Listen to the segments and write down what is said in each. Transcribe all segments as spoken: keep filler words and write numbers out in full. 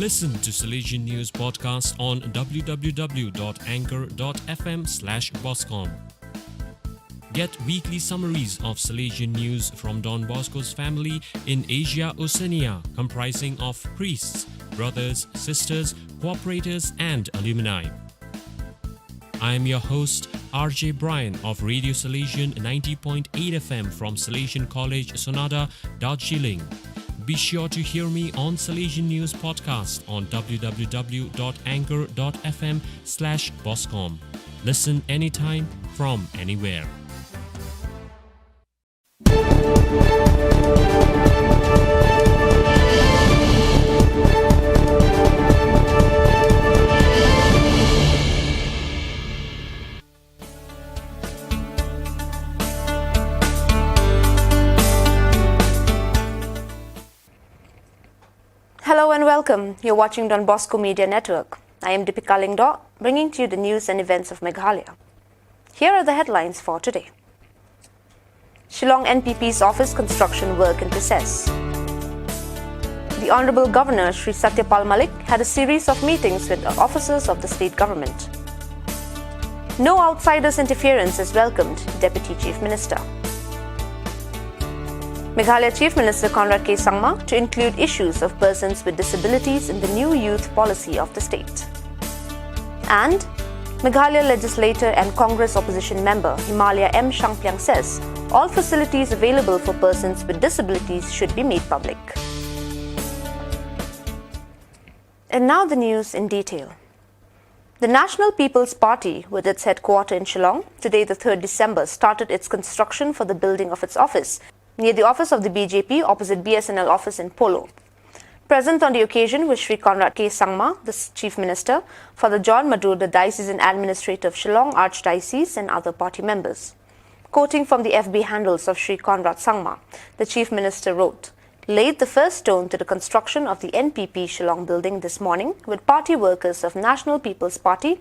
Listen to Salesian News podcast on w w w dot anchor dot f m slash boscom. Get weekly summaries of Salesian news from Don Bosco's family in Asia Oceania, comprising of priests, brothers, sisters, cooperators, and alumni. I am your host, R J Brian of Radio Salesian ninety point eight F M from Salesian College, Sonada, Darjeeling. Be sure to hear me on Salesian News podcast on w w w dot anchor dot f m slash boscom. Listen anytime from anywhere. Hello and welcome. You're watching Don Bosco Media Network. I am Deepika Lyngdoh, bringing to you the news and events of Meghalaya. Here are the headlines for today. Shillong N P P's office construction work in process. The Honorable Governor Shri Satya Pal Malik had a series of meetings with officers of the state government. No outsiders' interference is welcomed, Deputy Chief Minister. Meghalaya Chief Minister Conrad K Sangma to include issues of persons with disabilities in the new youth policy of the state. And Meghalaya legislator and Congress opposition member Himalaya M Shangpliang says all facilities available for persons with disabilities should be made public. And now the news in detail. The National People's Party, with its headquarter in Shillong, today the third December, started its construction for the building of its office near the office of the B J P opposite B S N L office in Polo. Present on the occasion was Shri Conrad K Sangma, the s-, Chief Minister, Father John Madur, the Diocesan Administrator of Shillong Archdiocese, and other party members. Quoting from the F B handles of Shri Conrad Sangma, the Chief Minister wrote, "Laid the first stone to the construction of the N P P Shillong building this morning with party workers of National People's Party,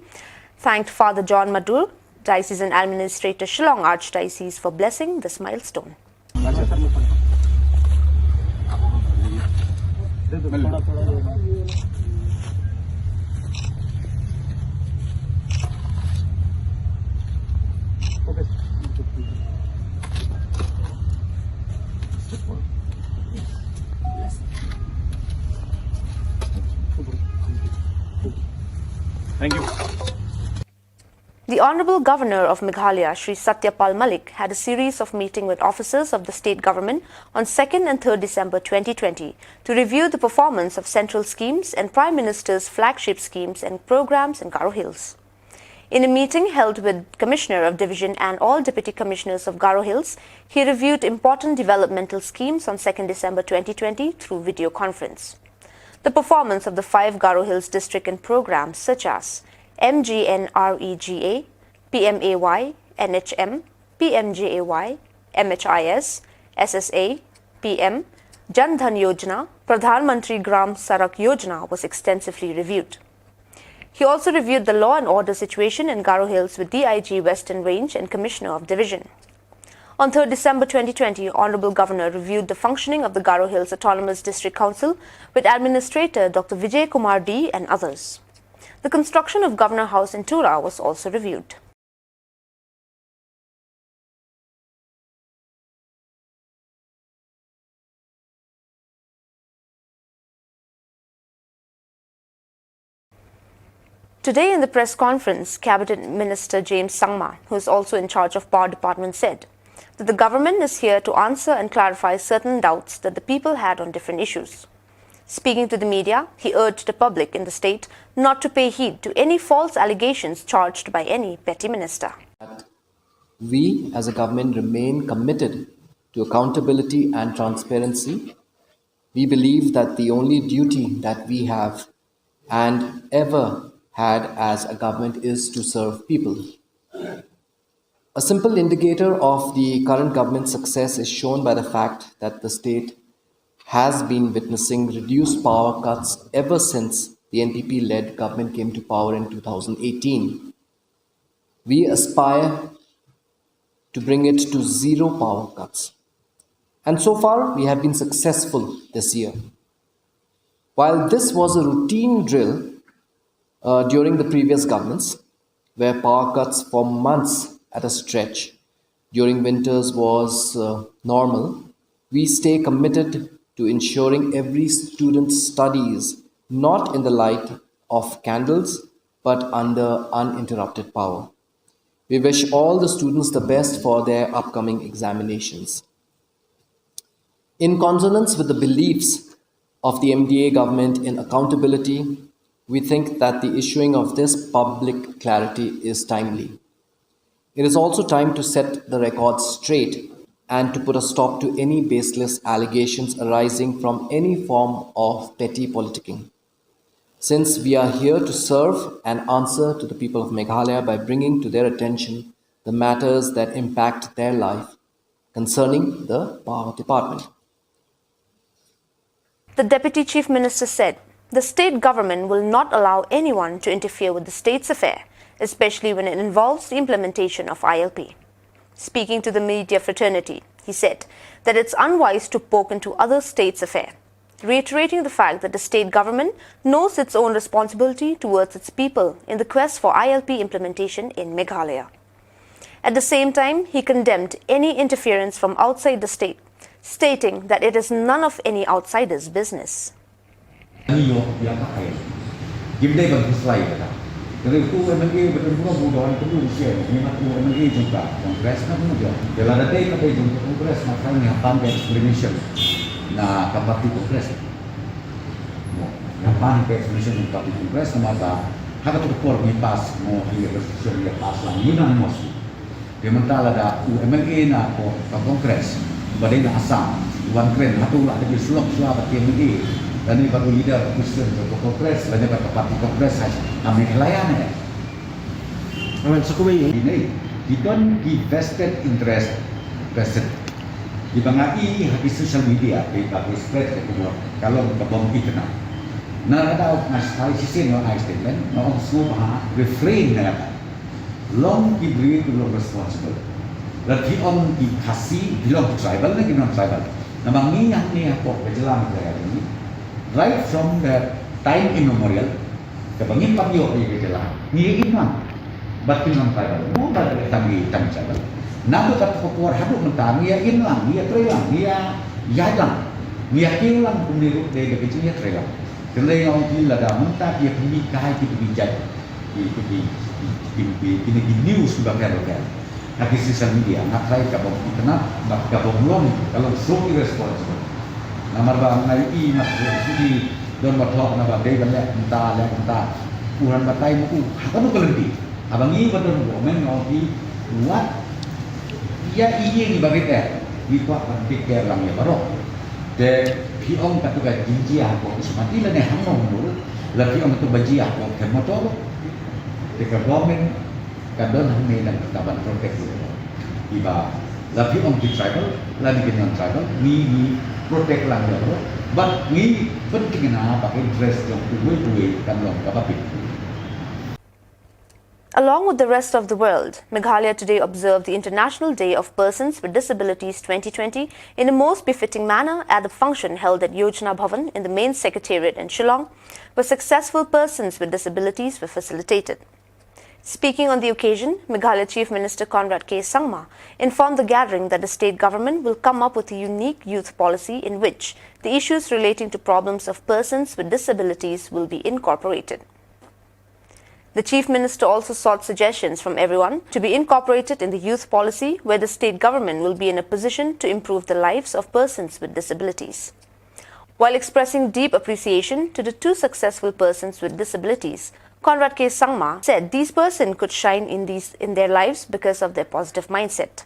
thanked Father John Madur, Diocesan Administrator, Shillong Archdiocese, for blessing this milestone." Thank you. The Honorable Governor of Meghalaya, Shri Satya Pal Malik, had a series of meeting with officers of the state government on second and third December twenty twenty to review the performance of central schemes and Prime Minister's flagship schemes and programs in Garo Hills. In a meeting held with Commissioner of Division and all Deputy Commissioners of Garo Hills, he reviewed important developmental schemes on second December twenty twenty through video conference. The performance of the five Garo Hills district and programs such as M G N R E G A, P M A Y, N H M, P M J A Y, M H I S, S S A, P M, Jan Dhan Yojana, Pradhan Mantri Gram Sadak Yojana was extensively reviewed. He also reviewed the law and order situation in Garo Hills with D I G Western Range and Commissioner of Division. On third December twenty twenty, Honorable Governor reviewed the functioning of the Garo Hills Autonomous District Council with Administrator Doctor Vijay Kumar D and others. The construction of Governor House in Tura was also reviewed. Today in the press conference, Cabinet Minister James Sangma, who is also in charge of Power Department, said that the government is here to answer and clarify certain doubts that the people had on different issues. Speaking to the media, he urged the public in the state not to pay heed to any false allegations charged by any petty minister. We, as a government, remain committed to accountability and transparency. We believe that the only duty that we have and ever had as a government is to serve people. A simple indicator of the current government's success is shown by the fact that the state has been witnessing reduced power cuts ever since the N P P-led government came to power in two thousand eighteen. We aspire to bring it to zero power cuts. And so far, we have been successful this year. While this was a routine drill uh, during the previous governments, where power cuts for months at a stretch during winters was uh, normal, we stay committed to ensuring every student studies not in the light of candles but under uninterrupted power. We wish all the students the best for their upcoming examinations. In consonance with the beliefs of the M D A government in accountability, we think that the issuing of this public clarity is timely. It is also time to set the record straight and to put a stop to any baseless allegations arising from any form of petty politicking. Since we are here to serve and answer to the people of Meghalaya by bringing to their attention the matters that impact their life concerning the Power Department. The Deputy Chief Minister said the state government will not allow anyone to interfere with the state's affair, especially when it involves the implementation of I L P. Speaking to the media fraternity, he said that it's unwise to poke into other states' affair, reiterating the fact that the state government knows its own responsibility towards its people in the quest for I L P implementation in Meghalaya. At the same time, he condemned any interference from outside the state, stating that it is none of any outsider's business. Ani yo ya ka ai. Gim dei ban khuslai kata. Kare tu M L A betul pura bu don tu usia ni mat tu M L A jong ka Congress na pun jong. Bela da dei ka dei jong ka Congress na kan ni hapan ka explanation na ka party Congress. Mo ya pan ka explanation na party Congress na mata ha ka tu por ni pass mo hi resolution ya pass la unanimously. Te mynta lada u M L A na ko ka Congress ba dei na Assam wan kren hato la dei shlok shuwa ba K M A lane ba u leader Christian ko Congress lane ba ka party Congress ha ha Meghalaya ne. Amen, sa kawei. Ini ki don ki vested interest vested. Ki ba nga i ha ki social media ki ba ki spread ka khubor ka long ka bom ki kena. Na lada nga sai shisien nga ai statement nga ong sngewbha refrain na kata. Long ki briew ki long responsible. Lada phi ong ki Khasi phi long tribal ne ki non tribal. Namar ngi hangne hapoh ka jylla Meghalaya ngi right from the time immemorial kaba ngi pat ïoh ïa ka jylla ngi ïa im lang. Bad ki non tribal mo ba tang ngi tang tribal. Naduh katto ka por haduh mynta ngi ïa im lang, ngi ïa trei lang, ngi ïa ïaid lang, ngi ïa kiew lang kumne ruh dei da ka jingïatrei lang. Te lei nga ong phi lada mynta ki ïa pynmih kai ki pynmih jait. Ki ki ki ki ki ki ki news kiba pher ba pher ha ki social media nga trai ka bom itynnad bad ka bom long ka long so irresponsible. Namar ba nga i nga sdang don ba thok na ba dei ban leh mynta leh mynta. U ran batai ma u ha kano ka lynti haba ngi ba don government nga ong phi wat ïa i ïing i ba rit eh ngi kwah ban take care lang ïa baroh. Te phi ong katu ka jingjia ko ki sumati lane hangno hangno la phi ong katu ba jia ko ka motor. Te ka government ka don hangne lang ka ban protect ïa baroh. Iba la phi ong ki tribal lane ki non tribal ngi ngi protect lang ïa baroh. But ngi pynthikna ba ka interest jong uwei uwei kan long kaba bit. Along with the rest of the world, Meghalaya today observed the International Day of Persons with Disabilities twenty twenty in a most befitting manner at the function held at Yojana Bhavan in the main secretariat in Shillong, where successful persons with disabilities were facilitated. Speaking on the occasion, Meghalaya Chief Minister Conrad K Sangma informed the gathering that the state government will come up with a unique youth policy in which the issues relating to problems of persons with disabilities will be incorporated. The Chief Minister also sought suggestions from everyone to be incorporated in the youth policy, where the state government will be in a position to improve the lives of persons with disabilities. While expressing deep appreciation to the two successful persons with disabilities, Conrad K Sangma said these persons could shine in, these, in their lives because of their positive mindset.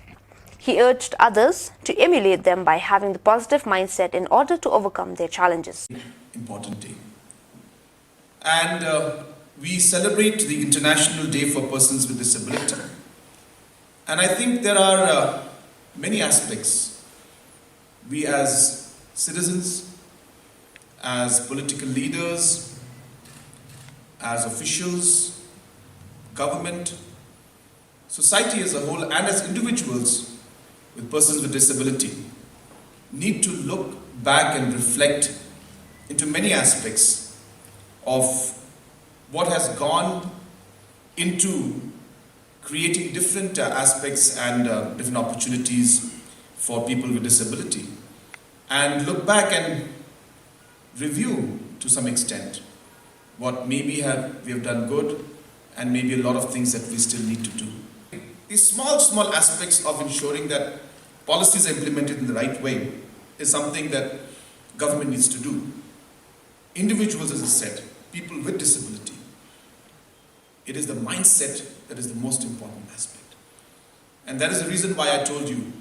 He urged others to emulate them by having the positive mindset in order to overcome their challenges. Important day. And uh, we celebrate the International Day for Persons with Disability. And I think there are uh, many aspects we as citizens, as political leaders, as officials, government, society as a whole, and as individuals with persons with disability need to look back and reflect into many aspects of what has gone into creating different uh, aspects and uh, different opportunities for people with disability, and look back and review to some extent what maybe have we have done good and maybe a lot of things that we still need to do. These small, small aspects of ensuring that policies are implemented in the right way is something that government needs to do. Individuals, as I said, people with disability, it is the mindset that is the most important aspect. And that is the reason why I told you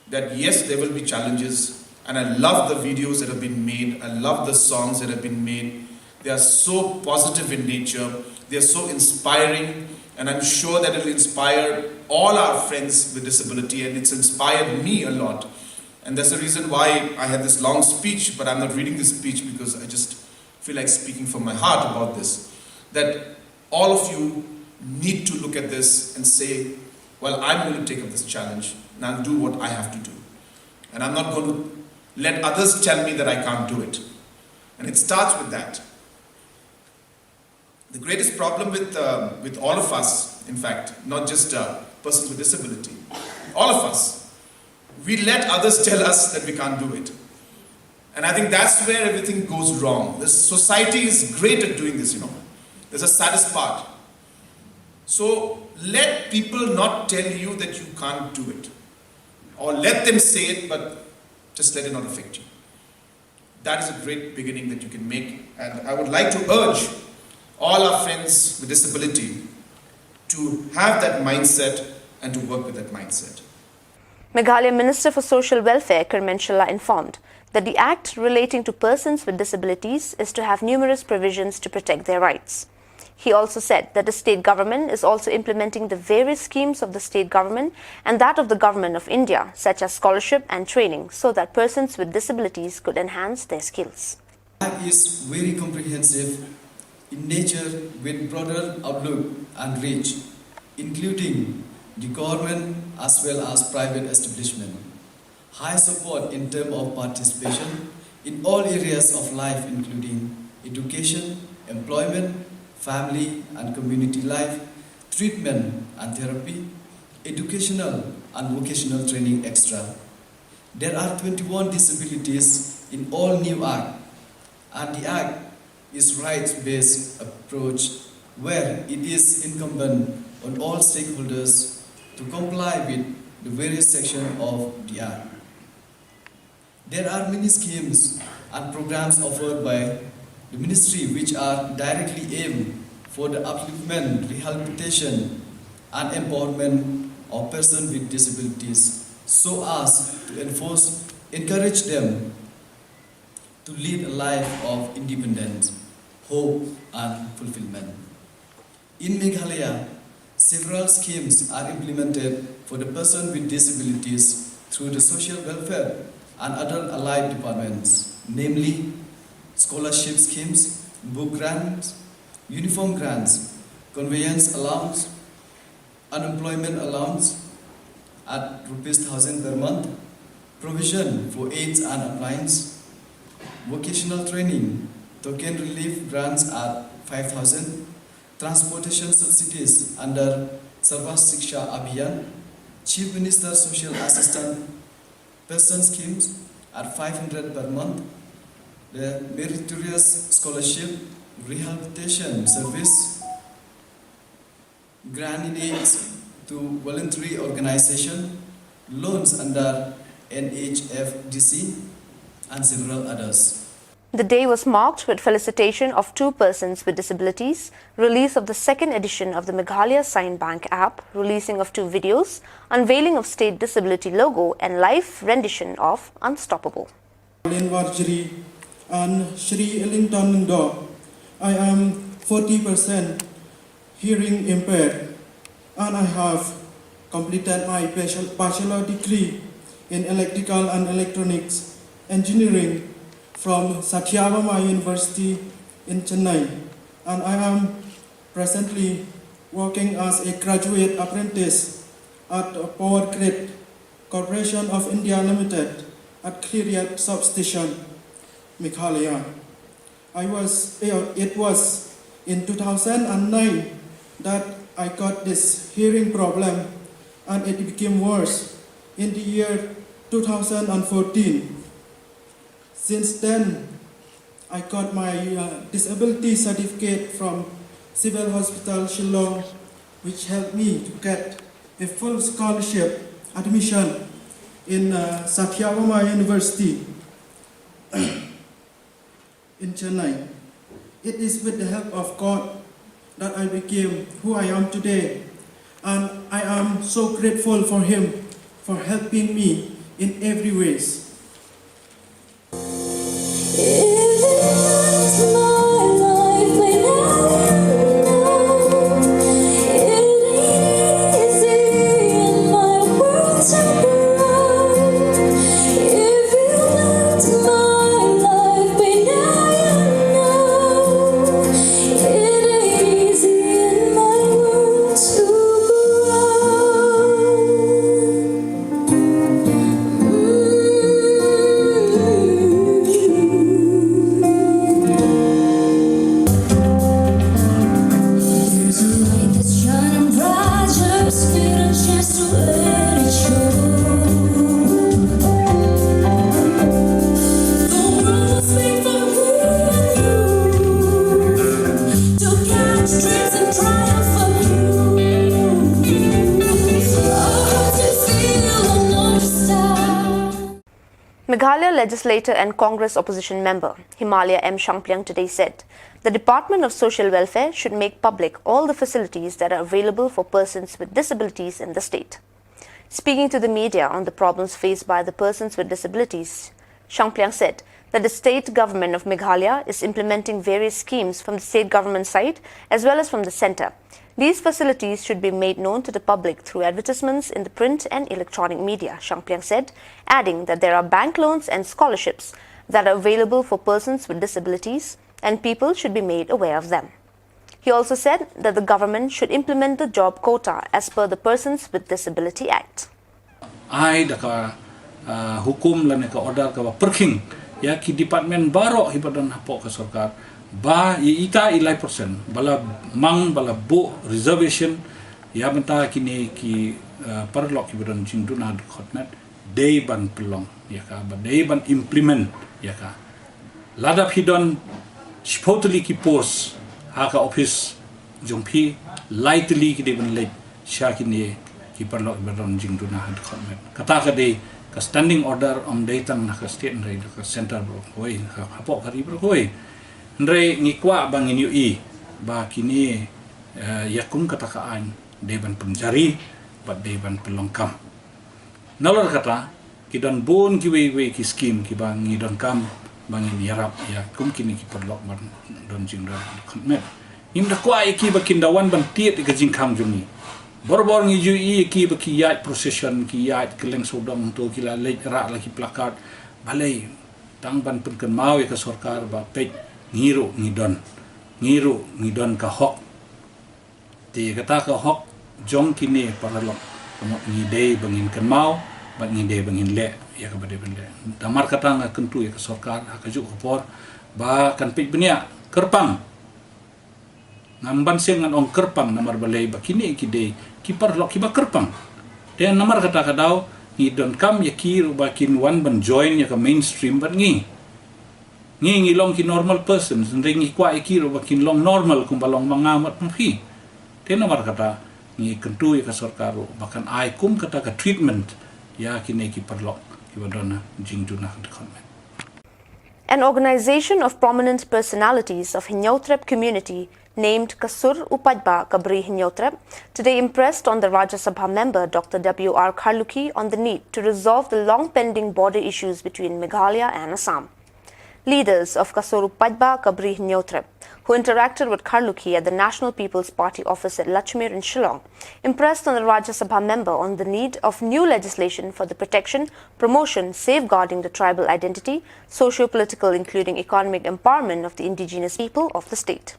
that yes, there will be challenges. And I love the videos that have been made. I love the songs that have been made. They are so positive in nature. They are so inspiring. And I'm sure that it will inspire all our friends with disability. And it's inspired me a lot. And that's the reason why I had this long speech, but I'm not reading this speech because I just feel like speaking from my heart about this. That all of you need to look at this and say, well, I'm going to take up this challenge and I'll do what I have to do. And I'm not going to let others tell me that I can't do it. And it starts with that. The greatest problem with, uh, with all of us, in fact, not just uh, persons with disability, all of us, we let others tell us that we can't do it. And I think that's where everything goes wrong. This society is great at doing this, you know. That's the saddest part. So let people not tell you that you can't do it, or let them say it, but just let it not affect you. That is a great beginning that you can make. And I would like to urge all our friends with disability to have that mindset and to work with that mindset. Meghalaya Minister for Social Welfare Kyrmen Shylla informed that the Act relating to persons with disabilities is to have numerous provisions to protect their rights. He also said that the state government is also implementing the various schemes of the state government and that of the government of India, such as scholarship and training, so that persons with disabilities could enhance their skills. Act is very comprehensive in nature with broader outlook and reach, including the government as well as private establishment. High support in terms of participation in all areas of life, including education, employment, family and community life, treatment and therapy, educational and vocational training, et cetera. There are twenty-one disabilities in all new Act, and the Act is rights-based approach where it is incumbent on all stakeholders to comply with the various sections of the Act. There are many schemes and programs offered by the ministry which are directly aimed for the upliftment, rehabilitation and empowerment of persons with disabilities so as to enforce, encourage them to lead a life of independence, hope and fulfillment. In Meghalaya, several schemes are implemented for the person with disabilities through the social welfare and other allied departments, namely scholarship schemes, book grants, uniform grants, conveyance allowance, unemployment allowance at rupees thousand per month, provision for aids and appliance, vocational training, token relief grants at five thousand, transportation subsidies under Sarva Shiksha Abhiyan, Chief Minister Social Assistance Pension Schemes at five hundred per month, the meritorious scholarship, rehabilitation service, grant in aids to voluntary organization, loans under N H F D C, and several others. The day was marked with felicitation of two persons with disabilities, release of the second edition of the Meghalaya Sign Bank app, releasing of two videos, unveiling of state disability logo, and live rendition of Unstoppable. Lin Warjri and Shri Ellington Lyngdoh. I am forty percent hearing impaired and I have completed my bachelor degree in electrical and electronics engineering from Sathyabarma University in Chennai, and I am presently working as a graduate apprentice at Power Grid Corporation of India Limited at Khliehriat Substation, Meghalaya. I was, you know, it was in two thousand nine that I got this hearing problem, and it became worse in the year two thousand fourteen. Since then, I got my uh, disability certificate from Civil Hospital Shillong, which helped me to get a full scholarship admission in uh, Sathya Vama University in Chennai. It is with the help of God that I became who I am today, and I am so grateful for Him for helping me in every ways. Meghalaya legislator and Congress opposition member Himalaya M Shangpliang today said the Department of Social Welfare should make public all the facilities that are available for persons with disabilities in the state. Speaking to the media on the problems faced by the persons with disabilities, Shangpliang said that the state government of Meghalaya is implementing various schemes from the state government side as well as from the centre. These facilities should be made known to the public through advertisements in the print and electronic media, Shangpliang said, adding that there are bank loans and scholarships that are available for persons with disabilities and people should be made aware of them. He also said that the government should implement the job quota as per the Persons with Disability Act. Ai da ka uh, hukum lane ka order ka ba pyrkhing ïa ki department baroh hi ba don hapoh ka sorkar ba ïa ita i lai percent ba la mang ba la buh reservation ïa bynta kine ki uh, paralok ki ba don jingduna dkhot met dei ban pynlong ïa ka ba dei ban implement ïa ka. Lada phi don shiphew tylli ki post ha ka office jong phi, lai tylli ki dei ban leit sha kine ki paralok ba don jingduna ha dkhot met. Kata ka dei ka standing order, ym dei tang na ka state, hynrei na ka centre baroh kawei, na ka hapoh ka ri baroh kawei. Hynrei ngi kwah ba ngin ïohi ba kine eh, ïa kum kata ka aiñ dei ban pynjari bad dei ban pynlong kam. Nalor kata ki don bun kiwei kiwei ki skim ki ba ngi donkam ba ngin ïarap ïa kum kine ki paralok ban don jingduna dkhot met. Ngim da kwah ïa ki ba kin da wan ban tied ïa ka jingkhang jong ngi. Bor bor ngi ju ïohi ïa ki ba ki ïaid procession, ki ïaid kylleng sawdong, to ki la leit rah la ki placard. Balei? Tang ban pynkynmaw ïa ka sorkar ba peit, ngi ruh ngi don, ngi ruh ngi don ka hok. Te kata ka hok jong kine paralok, ka mut ngi dei ba ngin kynmaw bad ngi dei ba ngin leh ïa kaba dei ban leh. Namar kata nga kyntu ïa ka sorkar ha kajuh ka por ba kan peit bniah, kyrpang. Ngam ban seng ngan ong kyrpang, namar balei ba kine ki dei ki paralok ki ba kyrpang. Te namar kata ka daw ngi donkam ïa ki ruh ba kin wan ban join ïa ka mainstream bad ngi. Ngi ngi long ki normal persons, hynrei ngi kwah ïa ki ruh ba kin long normal kumba long ma nga bad ma phi. Te namar kata ngi kyntu ïa ka sorkar ruh ba kan ai kum kata ka treatment ïa kine ki paralok ki ba don jingduna dkhot met. An organization of prominent personalities of Hynñiewtrep community named Kasur u Paidbah ka Bri Hynñiewtrep today impressed on the Rajya Sabha member Doctor W R Kharlukhi on the need to resolve the long pending border issues between Meghalaya and Assam. Leaders of Kasur u Paidbah ka Bri Hynñiewtrep, who interacted with Kharlukhi at the National People's Party office at Lachmere in Shillong, impressed on the Rajya Sabha member on the need of new legislation for the protection, promotion, safeguarding the tribal identity, socio-political including economic empowerment of the indigenous people of the state.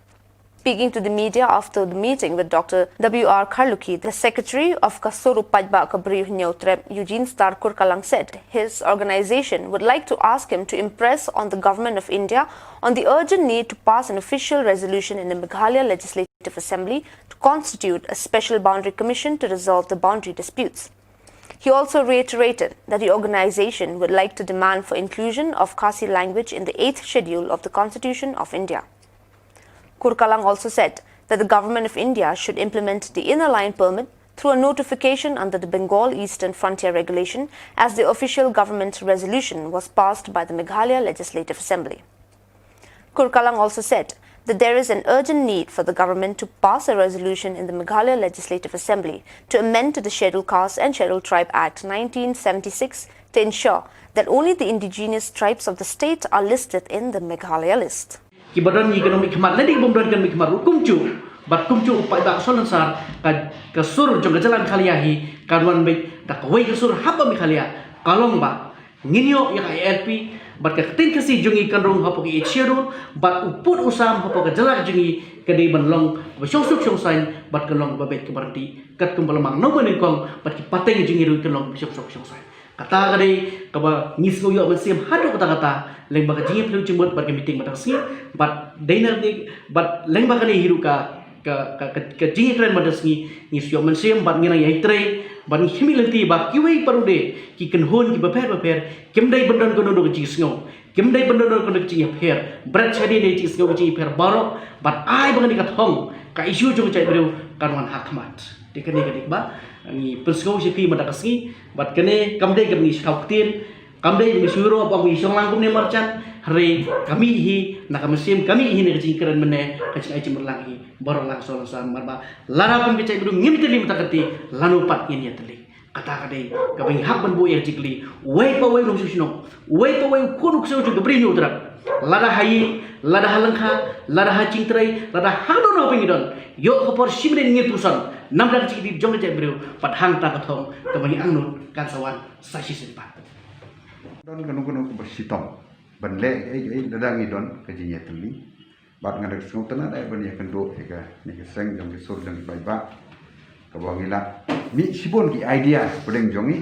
Speaking to the media after the meeting with Doctor W R Kharlukhi, the secretary of Ka Sur U Paidbah Ka Bri Hynñiewtrep, Eugene Starkur Kalang, said his organization would like to ask him to impress on the Government of India on the urgent need to pass an official resolution in the Meghalaya Legislative Assembly to constitute a special boundary commission to resolve the boundary disputes. He also reiterated that the organization would like to demand for inclusion of Khasi language in the eighth schedule of the Constitution of India. Kurkalang also said that the Government of India should implement the Inner Line Permit through a notification under the Bengal Eastern Frontier Regulation, as the official government resolution was passed by the Meghalaya Legislative Assembly. Kurkalang also said that there is an urgent need for the government to pass a resolution in the Meghalaya Legislative Assembly to amend the Scheduled Caste and Scheduled Tribe Act nineteen seventy-six to ensure that only the indigenous tribes of the state are listed in the Meghalaya list. Ki ba don ngi ka nongmihkhmat, lane ki bym don ka nongmihkhmat ruh kumjuh. Bad kumjuh u paidbah Salonsar, ka, ka sur jong ka jylla Meghalaya hi kan wan beit da kawei ka sur haba Meghalaya ka long ba ngin ïoh ïa ka I L P, bad ka ktien Khasi jong ngi kan rung hapoh ka Eighth Schedule, bad u pud u sam hapoh ka jylla jong ngi ka dei ban long ba shongsuk shongsaiñ, bad ka long ba beit ka ba ryntih katkum ba la mang nongmihkhmat nyngkong, bad ki pateng jong ngi ruh kan long ba shongsuk shongsaiñ. Kata ka dei kaba ngi sngew ïoh mynsiem haduh katta katta, lyngba ka jingïaphylliew jingmut bad ka meeting mynta ka sngi, bad dei na ka dei, bad lyngba kane hi ruh ka, ka, ka, ka, ka jingïakren mynta ka sngi, ngi sngew ïoh mynsiem bad ngi nang ïai trei, bad ngi khmih lynti ba kiwei pat ruh de ki kynhun ki bapher bapher, kim dei ban don kano kano ka jingsngew, kim dei ban don kano kano ka jingïapher, bret shadien ïa ka jingsngew ka jingïapher baroh, bad ai ba kane ka thong, ka issue jong ka jaitbynriew kan wan ha khmat. Te kane ka dei kaba ngi pynsngew sha ki mynta ka sngi, bad kane kam dei kaba ngi shu ktien, kam dei ba ngi shu ïaroh ba ngi shong lang kumne marjan, hynrei ka mih hi na ka mynsiem, ka mih hi na ka jingkren mynne, ka jingai jingmut lang hi baroh lang Salonsar, namar ba lada kum ka jaitbynriew ngim ïatylli mynta ka te, lano pat ngin ïatylli. Kata ka dei kaba ngi hap ban buh ïa ka jingkylli. Uwei pa uwei u nongshong shnong, uwei pa uwei u khun u ksew jong ka Bri Hynñiewtrep, lada ha ïing, lada ha lyngkha, lada ha jingtrei, lada ha kano kano kaba ngi don, ïoh ka por shi minit ngin puson namar ka jingkylli jong ka jaitbynriew, bad hangta ka thong kaba ngi angnud kan sa wan sa shisien pat. Don kano kano kaba shitom ban leh ei ei lada ngi don ka jingïatylli. Bad nga da sngewtynnat eh ban ïakynduh ïa kane ka seng jong ki sur jong ki paidbah, kaba ngi la mih shibun ki idea hapdeng jong ngi.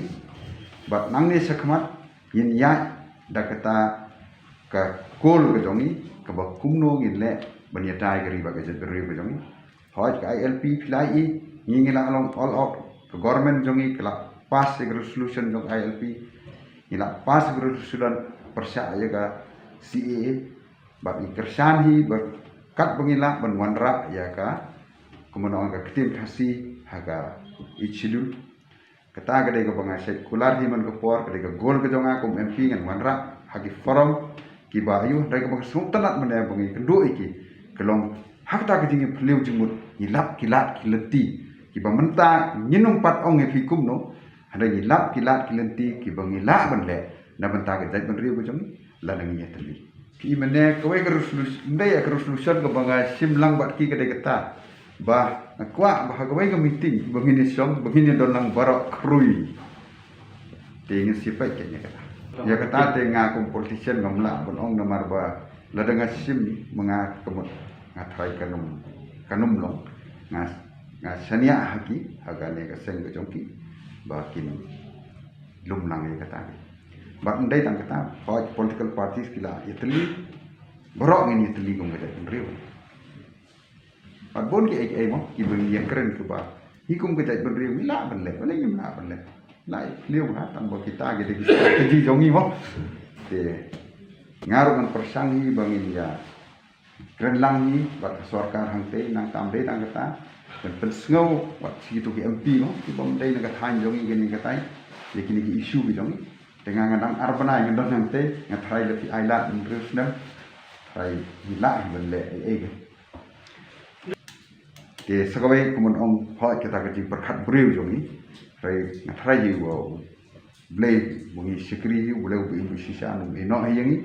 Bad nangne shakhmat ngin ïaid da kata ka goal ka jong ngi, kaba kumno ngin leh ban ïada ïa ka ri bad ka jaitbynriew ka jong ngi. Hooid, ka I L P phi la ïohi, ngi, ngi la long all out, ka government jong ngi ka la pass ïa ka resolution jong ka I L P, ngi la pass ïa ka resolution pyrshah ïa ka C A A. Bad ngi kyrshan hi ba katba ngi lah ban wanrah ïa ka, kumno ong, ka ktien Khasi ha ka Eighth Schedule. Kata ka dei kaba nga shait kular hi man ka por, ka dei ka goal ka jong nga kum M P, ngan wanrah ha ki forum kiba aiu. Hynrei kaba nga sngewtynnat mynne ba ngi kynduh ïa ki, ka long ha kata ka jingïaphylliew jingmut, ngi lap ki lad ki lynti kiba mynta ngin ym pat ong ïa phi kumno, hynrei ngi lap ki lad ki lynti kiba ngi lah ban leh na bynta ka jaitbynriew ka jong ngi lada ngi ïatylli. Ki mynne kawei ka resolution, ym dei ka resolution kaba nga shim lang bad ki, ka dei kata ba nga kwah ba ha kawei ka meeting ba ngin ïashong, ba ngin ïadon lang baroh khrui. Te ngin shu peit ïa kata. Ïa kata te nga kum politician ngam lah ban ong, namar ba lada nga shim ma nga ka mut nga tharai kan ym, kan ym long. Nga, nga shaniah ha ki, ha kane ka seng ka jong ki, ba kin lum lang ïa kata. Bad ym dei tang kata, hooid, political parties ki la ïatylli, baroh ngin ïatylli kum ka jaitbynriew. Bad bun kiei kiei mo kiba ngi ïakren kiba ngi kum ka jaitbynriew ngi lah ban leh, balei ngim lah ban leh? Lah ïa phylliew ha, tang ba kita ki dei ki strategy jong ngi mo. Te nga ruh ngan pyrshang hi ba ngin ïa kren lang hi bad ka sorkar hangtei, nangta ym dei tang kata, ban pynsngew wat shi kito ki M P mo, kiba ym dei na ka thaiñ jong ngi kane katai, ïa kine ki issue ki jong ngi. Te nga, nga dang ar bnai nga don hangtei, nga tharai lada phi ai lad hynriew snem, tharai ngi lah hi ban leh ei ei. Te sa kawei kumno ong, hooid, kata ka jingpyrkhat briew jong ngi, tharai nga tharai hi ba U Blei ba ngi shakri hi, U Blei uba im shisha un ïehnoh hi ïa ngi.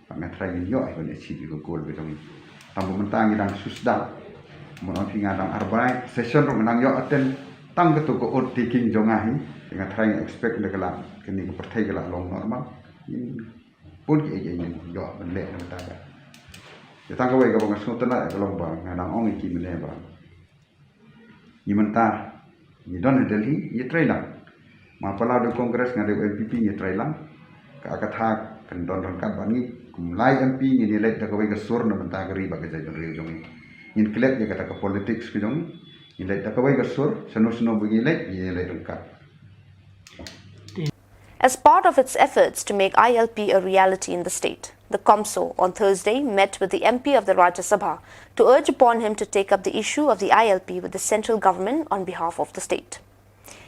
Bad nga tharai ngin ïoh hi ban achieve ïa ka goal ka jong ngi. Tang ba mynta ngi dang shu sdang, kumno ong phi, nga dang ar bnai, session ruh nga dang ïoh attend tang kato ka oath taking jong nga hi. Te nga tharai, nga expect lada ka la, kane ka pyrthei ka la long normal, ngin bun kiei kiei ngin ïoh ban leh na bynta ka Te tang kawei kaba nga sngewtynnat ka long ba nga nang ong ïa ki mynne ba ngi mynta ngi don ha Delhi, ngi trei lang. Ma pala da u Congress, nga da u N P P, ngi trei lang. Ka, ka thak kan don ryngkat bad ngi kum lai M P, ngin ïaleit da kawei ka sur na bynta ka ri bad ka jaitbynriew jong ngi. Ngin klet ïa kata ka politics ka jong ngi. Ngin leit da kawei ka sur, shano shano ba ngi leit, ngi leit ryngkat. As part of its efforts to make I L P a reality in the state, the COMSO on Thursday met with the M P of the Rajya Sabha to urge upon him to take up the issue of the I L P with the central government on behalf of the state.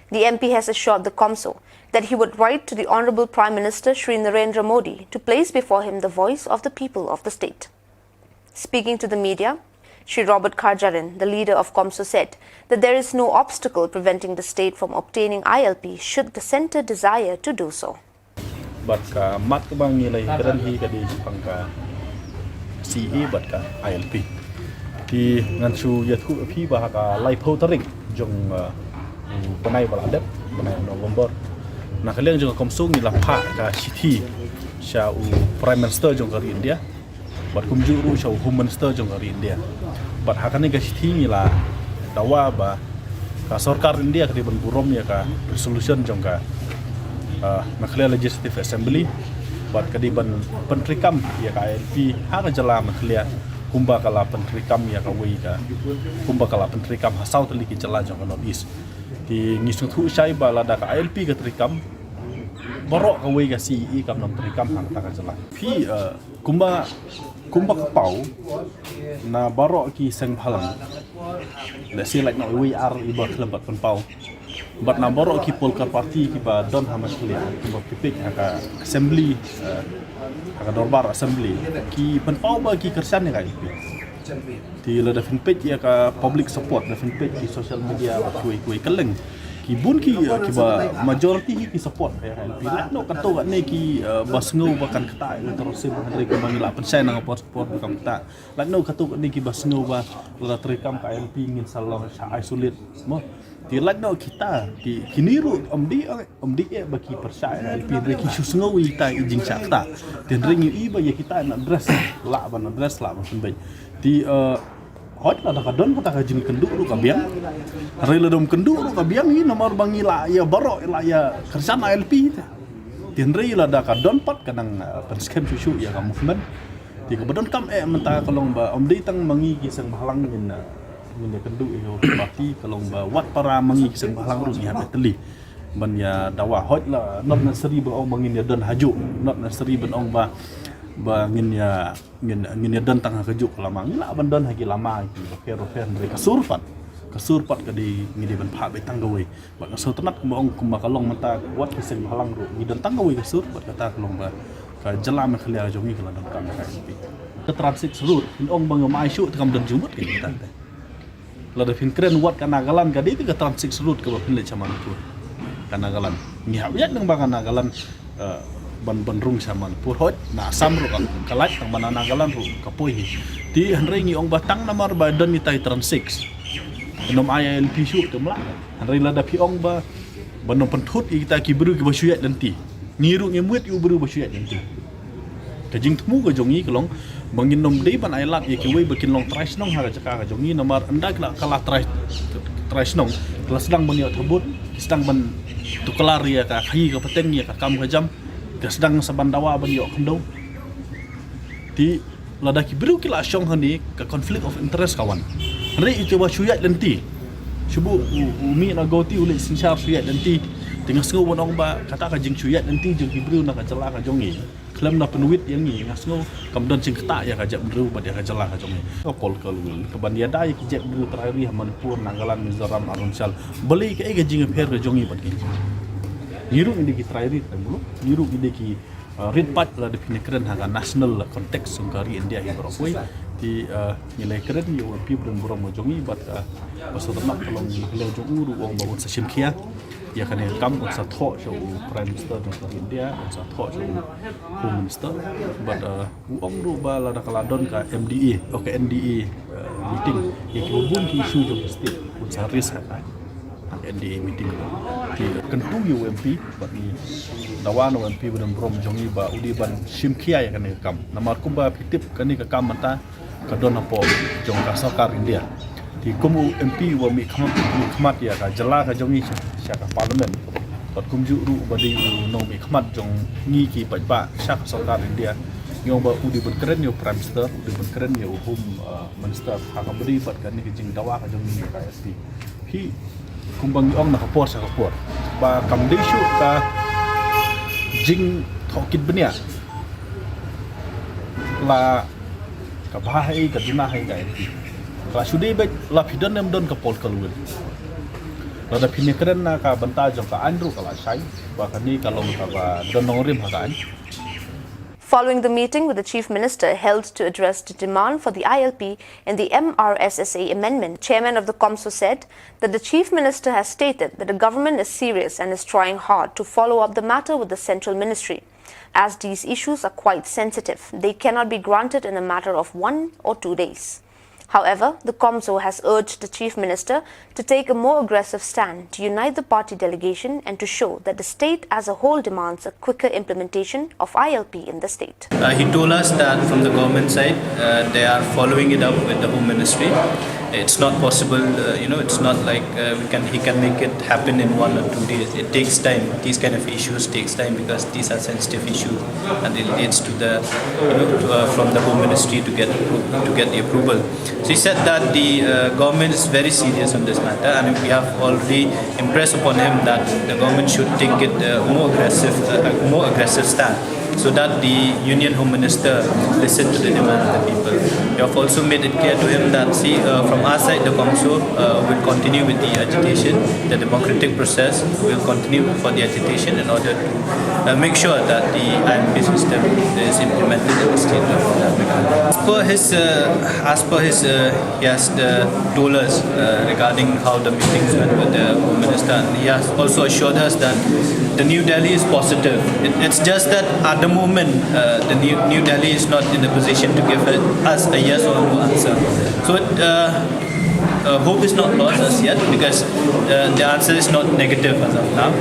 The M P has assured the COMSO that he would write to the Honorable Prime Minister Shri Narendra Modi to place before him the voice of the people of the state. Speaking to the media, Shri Robert Kharjarin, the leader of COMSO, said that there is no obstacle preventing the state from obtaining I L P should the centre desire to do so. Bad ka mat kaba ngi la ïakren hi ka dei shaphang ka C A A bad ka I L P. Te ngan shu ïathuh ïa phi ba ha ka laiphew tarik jong u bnai ba la dep, bnai November, na ka liang jong ka COMSO ngi la phah ka shithi sha u Prime Minister jong ka ri India bad kumjuh ruh sha u Home Minister jong ka ri India. Bad ha kane ka shithi ngi la dawa ba ka sorkar India ka dei ban burom ïa ka resolution jong ka Meghalaya Legislative Assembly bad ka dei ban pyntreikam ïa ka I L P ha ka jylla Meghalaya kumba ka la pyntreikam ïa kawei ka, kumba ka la pyntreikam ha saw tylli ki jylla jong ka North East. Te ngi sngewthuh shai ba lada ka I L P ka treikam, baroh kawei ka C A A kam nang treikam ha kata ka jylla. Phi kumba, kumba ka paw na baroh ki seng bhalang, lehse lait noh iwei ar iba khlem pat pynpaw. Bad na baroh ki political party kiba don ha Meghalaya, kumba ki peit ha ka assembly, ha ka dorbar assembly, ki pynpaw ba ki kyrshan ïa ka I L P. Te lada phin peit ïa ka public support, lada phin peit ki social media bad kiwei kiwei kylleng, ki bun ki, kiba majority hi ki support ïa ka I L P. Lait noh katto katne kiba sngew ba kan ktah ïa ka terrorism, hynrei kumba ngi la pynshai na ka por por ba kan ktah. Lait noh katto katne kiba sngew ba lada treikam ka I L P ngin sa long sha isolate mo. Te lait noh kita, ki, kine ruh ym dei, ym dei eh ba ki pyrshah ïa ka I L P, hynrei ki shu sngew ïa kita i jingshah ktah. Te hynrei ngi i ba ïa kita in address, lah ban address, lah ban pynbeit. Te hooid lada ka don kata ka jingkynduh ruh ka biang. Hynrei lada ym kynduh ruh ka biang hi, namar ba ngi lah ïa baroh, lah ïa kyrshan I L P te. Te hynrei lada ka don pat ka nang pynskhem shuh shuh ïa ka movement. Te kaba donkam eh mynta ka long ba ym dei tang ma ngi ki seng bhalang ngin, ngin ïa kynduh ïa ka party, ka long ba wat para ma ngi ki seng bhalang ruh ngi hap ïa tylli ban ïa dawa. Hooid la not necessary ban ong ba ngin ïa don hajuh, not necessary ban ong ba, ba ngin ïa, ngin, ngin ïa don tang ha kajuh ka lama. Ngi lah ban don ha ki lama kiba pher bapher, hynrei ka sur pat, ka sur pat ka dei, ngi dei ban phah beit tang kawei. Bad nga sngewtynnat kumba ong, kumba ka long mynta, wat ki seng bhalang ruh ngi don tang kawei ka sur, bad kata ka long ba ka jylla Meghalaya jong ngi ka la donkam ïa ka I L P. Ka Trans Six Road, phin ong ba ngam ai shuh te kam don jingmut ka jingtang te. Lada phin kren wat ka Nagaland ka dei te ka Trans Six Road kaba phin leit sha Manipur. Ka Nagaland ngi hap ïaid nang ba ka Nagaland ban, ban rung sha Manipur. Hooid na Assam ruh ka, ka lait, tang ba na Nagaland ruh ka poi hi. Te hynrei ngi ong ba tang namar ba don ita i Trans Six, ngam ai I L P shuh te ym lah. Hynrei lada phi ong ba ban ym pynthut ïa kita ki briew kiba shu ïaid lynti, ngi ruh ngim wit ïa u briew ba shu ïaid lynti. Ka jingthmu ka jong ngi ka long ba ngin ym dei ban ailad ïa kiwei ba kin long trai shnong ha ka jaka ka jong ngi, namar ynda ka la, ka la trai, trai shnong, ka la sdang ban ïoh thabut, ki sdang ban tuklar ïa ka khaïi ka pateng, ïa ka kam ka jam, ka sdang sa ban dawa ban ïoh khyndew. Te lada ki briew ki la shong hangne, ka conflict of interest ka wan. Hynrei ito ba shu ïaid lynti, shu buh u, u mih na Guwahati u leit synshar shu ïaid lynti. Te nga sngew ban ong ba kata ka jingshu ïaid lynti jong ki briew na ka jylla ka jong ngi, khlem da pynwit ïa ngi, nga sngew kam don jingktah ïa ka jaitbynriew bad ïa ka jylla ka jong ngi. Ka political will kaban ïada ïa ki jaitbynriew trai ri ha Manipur, Nagaland, Mizoram, Arunachal, balei, kaei ka jingïapher ka jong ngi bad ki? Ngi ruh ngi dei ki trai ri trai muluk, ngi ruh ngi dei ki rit paid lada phin ïakren ha ka national context jong ka ri India hi baroh kawei. Te ngi la ïakren ïa u M P ba donburom ka jong ngi bad ka, ba sngewtynnat ka long na ka liang jong u ruh u ong ba un sa shim khia ïa kane ka kam, un sa thoh sha u Prime Minister jong ka ri India, un sa thoh sha u Home Minister. Bad u ong ruh ba lada ka la don ka M D A, oh, ka N D A meeting, ïa kiba bun ki issue jong ka state un sa raise ha ka N D A meeting. Te kyntu ïa u M P bad ngi dawa na u M P ba donburom jong ngi ba u dei ban shim khia ïa kane ka kam. Namar kumba phi tip kane ka kam mynta ka don hapoh jong ka sorkar India. Te kum u M P uba mih khmat, mih khmat ïa ka jylla ka jong ngi sha, sha ka parliament, bad kumjuh ruh uba dei u nongmih khmat jong ngi ki paidbah sha ka sorkar India, ngi ong ba u dei ban kren ïa u Prime Minister, u dei ban kren ïa u Home, uh, Minister ha kaba dei bad kane ka jingdawa ka jong ngi ïa ka S P. Phi, kumba ngi ong na ka por sha ka por, ba kam dei shuh ka jingthoh kit bniah la ka bha ha i, ka duna ha i ka M P. Ka la shu dei beit la phi don ne ym don ka political will. Lada phin ïakren na ka bynta jong ka aiñ ruh ka la shai, ba kane ka long kaba don nongrim ha ka aiñ. Following the meeting with the Chief Minister held to address the demand for the I L P in the M R S S A amendment, Chairman of the COMSO said that the Chief Minister has stated that the government is serious and is trying hard to follow up the matter with the central ministry, as these issues are quite sensitive. They cannot be granted in a matter of one or two days. However, the COMSO has urged the Chief Minister to take a more aggressive stand to unite the party delegation and to show that the state as a whole demands a quicker implementation of I L P in the state. Uh, he told us that from the government side, uh, they are following it up with the Home Ministry. It's not possible, uh, you know, it's not like uh, we can, he can make it happen in one or two days. It takes time. These kind of issues takes time because these are sensitive issues and it leads to the, you know, to, uh, from the Home Ministry to get appro- to get the approval. So he said that the uh, government is very serious on this matter, and we have already impressed upon him that the government should take it uh, more aggressive, uh, more aggressive stand, so that the Union Home Minister listen to the demand of the people. We have also made it clear to him that, see, uh, from our side, the COMSO uh, will continue with the agitation, the democratic process will continue for the agitation in order to uh, make sure that the I L P system is implemented in the state of Meghalaya. As per his, uh, as per his, uh, he has uh, told us uh, regarding how the meetings went with the Home Minister, and he has also assured us that the New Delhi is positive. It, it's just that at the moment, uh, the New, New Delhi is not in a position to give a, us a yes or no answer. So it, uh, uh, hope is not lost as yet because uh, the answer is not negative as of now.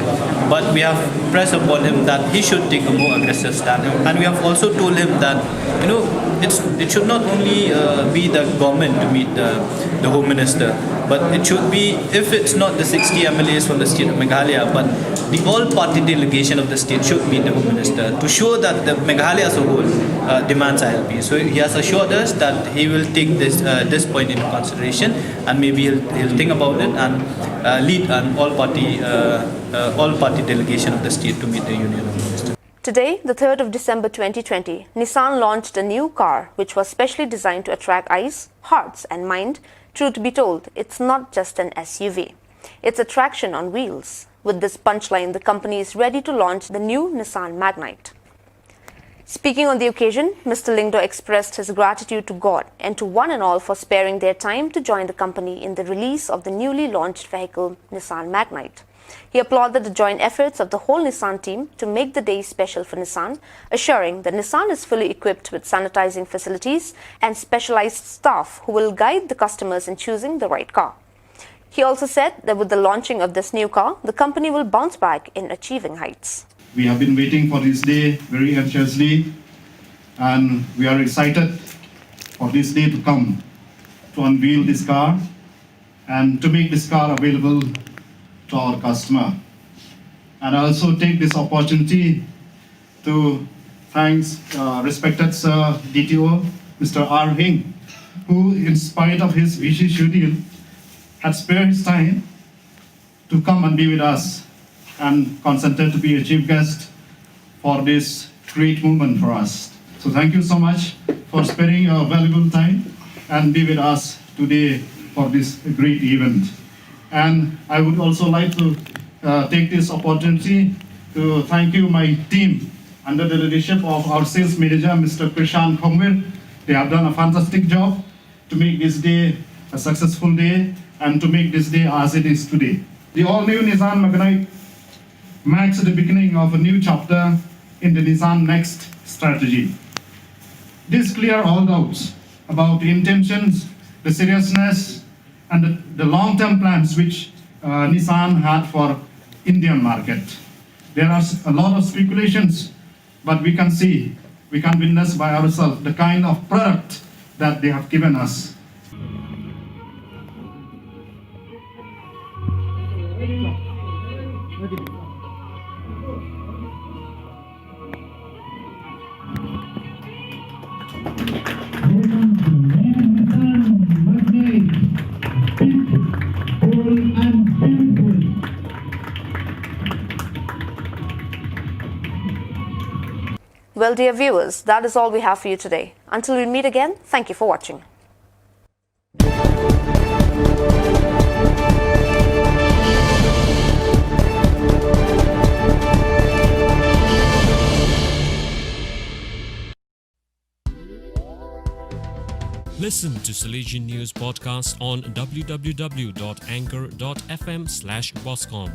But we have pressed upon him that he should take a more aggressive stand, and we have also told him that, you know, it's it should not only uh, be the government to meet the the Home Minister, but it should be, if it's not the sixty M L As from the state of Meghalaya, but the all party delegation of the state should meet the Home Minister to show that the Meghalaya as a whole uh, demands I L P. So he has assured us that he will take this uh, this point into consideration, and maybe he'll, he'll think about it and uh, lead an all party uh, uh, all party delegation of the state to meet the Union Home Minister. Today, the third of December twenty twenty, Nissan launched a new car which was specially designed to attract eyes, hearts, and mind. Truth be told, it's not just an S U V. It's a traction on wheels. With this punchline, the company is ready to launch the new Nissan Magnite. Speaking on the occasion, Mister Lyngdoh expressed his gratitude to God and to one and all for sparing their time to join the company in the release of the newly launched vehicle, Nissan Magnite. He applauded the joint efforts of the whole Nissan team to make the day special for Nissan, assuring that Nissan is fully equipped with sanitizing facilities and specialized staff who will guide the customers in choosing the right car. He also said that with the launching of this new car, the company will bounce back in achieving heights. We have been waiting for this day very anxiously, and we are excited for this day to come to unveil this car and to make this car available to our customer. And I also take this opportunity to thank uh, respected Sir D T O, Mister R Hing, who, in spite of his busy schedule, had spared his time to come and be with us and consented to be a chief guest for this great moment for us. So thank you so much for sparing your valuable time and be with us today for this great event. And I would also like to uh, take this opportunity to thank you, my team, under the leadership of our sales manager, Mister Krishan Khongwir. They have done a fantastic job to make this day a successful day and to make this day as it is today. The all-new Nissan Magnite marks the beginning of a new chapter in the Nissan Next strategy. This clear all doubts about the intentions, the seriousness, and the, the long-term plans which uh, Nissan had for Indian market. There are a lot of speculations, but we can see, we can witness by ourselves the kind of product that they have given us. Well, dear viewers, that is all we have for you today. Until we meet again, thank you for watching. Listen to Salesian News podcast on w w w dot anchor dot f m slash boscom.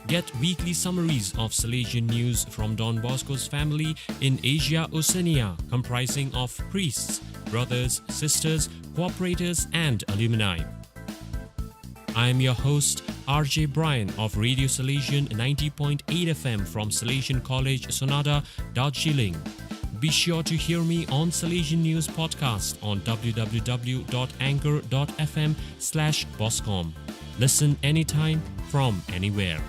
Get weekly summaries of Salesian news from Don Bosco's family in Asia Oceania, comprising of priests, brothers, sisters, cooperators, and alumni. I am your host, R J Brian of Radio Salesian ninety point eight F M from Salesian College, Sonada, Darjeeling. Be sure to hear me on Salesian News Podcast on w w w dot anchor dot f m slash boscom. Listen anytime, from anywhere.